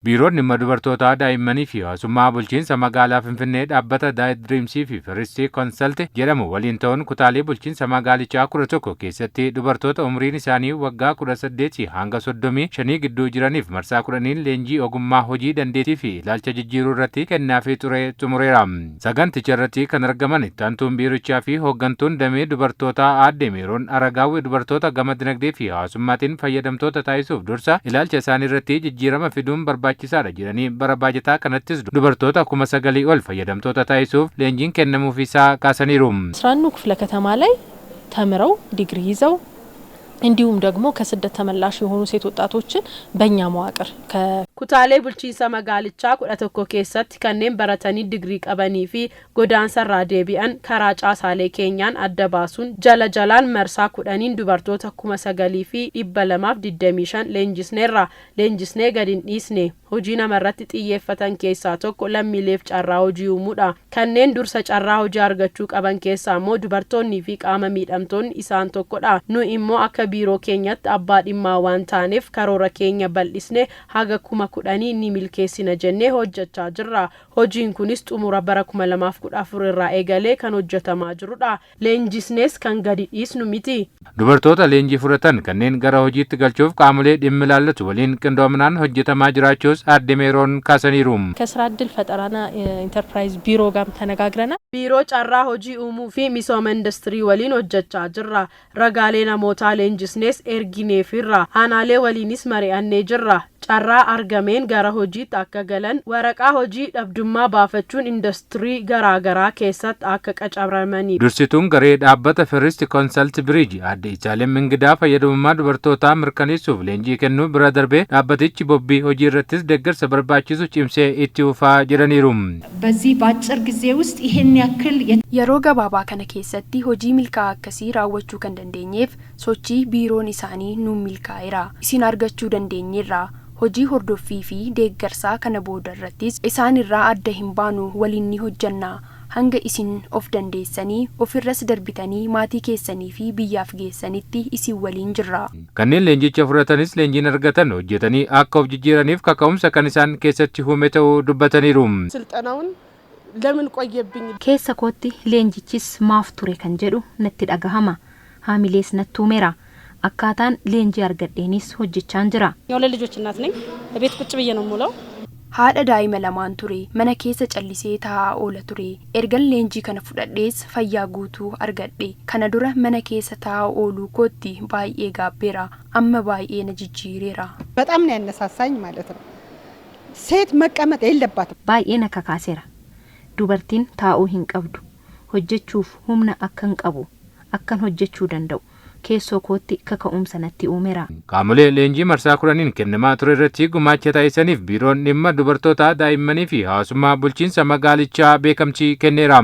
Biiroon dhimma dubartootaa, daa'immanii fi hawaasummaa bulchiinsa magaalaa Finfinnee dhaabbata Daayit Diriimsii fi First Consult jedhamu waliin ta'uun kutaalee bulchiinsa magaalichaa 11 keessatti dubartoota umriin isaanii waggaa 18 hanga 35 gidduu jiraniif marsaa 10n leenjii ogummaa hojii, dandeettii fi ilaalcha jijjiiruu irratti kennaafii ture xumureera. Saganticha irratti kan argaman ittaantuun biirichaa fi hooggantuun damee dubartootaa aadde Meeroon Aragaawwi, dubartoota gama dinagdee fi hawaasummaatiin fayyadamtoota taasisuuf dursa ilaalcha isaanii irratti jijjiirama fiduun barbaachisaadha jedhanii, bara baajataa kanattis dubartoota 9,000 ol fayyadamtoota taasisuuf leenjiin kennamuuf isaa kaasaniiru. አስራ አንዱ ክፍለ ከተማ ላይ ተምረው ዲግሪ ይዘው እንዲሁም ደግሞ ከስደት ተመላሽ የሆኑ ሴት ወጣቶችን በእኛ መዋቅር Kutaalee bulchiinsa magaalichaa 11 keessatti kanneen baratanii digrii qabanii fi godaansarraa deebi'an karaa caasaalee keenyaan adda baasuun jala jalaan marsaa 10n dubartoota 9,225 leenjisneerra. Leenjisnee gadi hin dhiisne. Hojii namarratti xiyyeeffatan keessaa tokko lammiileef carraa hojii uumuudha. Kanneen dursa carraa hojii argachuu qaban keessaa immoo dubartoonnii fi qaama miidhamtoonni isaan tokkodha. Nu immoo akka biiroo keenyatti abbaa dhimmaa waan taaneef karoora keenya bal'isne haga 10,000 ni milkeessina jennee hojjechaa jirra. Hojiin kunis xumura bara 2014 irraa eegalee kan hojjetamaa jirudha. Leenjisnees kan gadi dhiisnu miti. Dubartoota leenjii fudhatan kanneen gara hojiitti galchuuf qaamolee dhimmi ilaallatu waliin qindoominaan hojjetamaa jiraachuus aadde Meeroon kaasaniiru. ከስራ እድል ፈጠራና ኢንተርፕራይዝ ቢሮ ጋርም ተነጋግረናል። Biiroo carraa hojii uumuu fi misooma industirii waliin hojjechaa jirra. Ragaalee namootaa leenjisnees ergineefirra. Aanaalee waliinis mari'annee jirra. Carraa argameen gara hojiitti akka galan, waraqaa hojii dhabdummaa baafachuun industirii garaagaraa keessatti akka qacaramanii. Dursituun garee dhaabbata First Consult Bridge aadde Isaalem Ingidaa, fayyadamummaa dubartootaa mirkaneessuuf leenjii kennuu bira darbee dhaabbatichi bobbii hojii irrattis deeggarsa barbaachisu cimsee itti fufaa jedhaniiru. በዚህ በአጭር ጊዜ ውስጥ ይሄን ያክል Yeroo gabaabaa kana keessatti hojii milkaa'aa akkasii raawwachuu kan dandeenyeef sochii biiroon isaanii nuun milkaa'eera. Isin argachuu dandeenyeerra. Hojii hordoffii fi deeggarsaa kana booda irrattis isaan irraa adda hin baanu, waliin ni hojjanna. Hanga isin of dandeessanii ofirras darbitanii maatii keessanii fi biyyaaf geessanitti isin waliin jirra. Kanneen leenjicha fudhatanis leenjiin argatan hojjetanii akka of jijjiiraniif kaka'umsa kan isaan keessatti uume ta'uu dubbataniiru. ስልጠናውን ለምን ቆየብኝ? Keessa kootti leenjichis maaf ture kan jedhu natti dhagahama. Haamilees natti uumeera. Akkaataan leenjii argadheenis hojjechaan jira. የሁለት ልጆች እናት ነኝ። ቤት ቁጭ ብዬ ነው የምውለው። Haadha daa'ima lamaan ture. Mana keessa callisee taa'aa oola ture. Ergan leenjii kana fudhadhees fayyaa guutuu argadhe. Kana dura mana keessa taa'aa ooluu kootti baay'ee gaabbeera. Amma baay'ee na jijjiireera. በጣም ነው ያነሳሳኝ ማለት ነው። ሴት መቀመጥ የለባትም። Baay'ee na kakaaseera. Dubartiin taa'uu hin qabdu. Hojjechuuf humna akkan qabu, akkan hojjechuu danda'u keessoo kootti kaka'umsa natti uumeera. Qaamolee leenjii marsaa 10n kennamaa ture irratti gumaacha taasisaniif biiroon dhimma dubartootaa, daa'immanii fi hawaasummaa bulchiinsa magaalichaa beekamtii kenneera.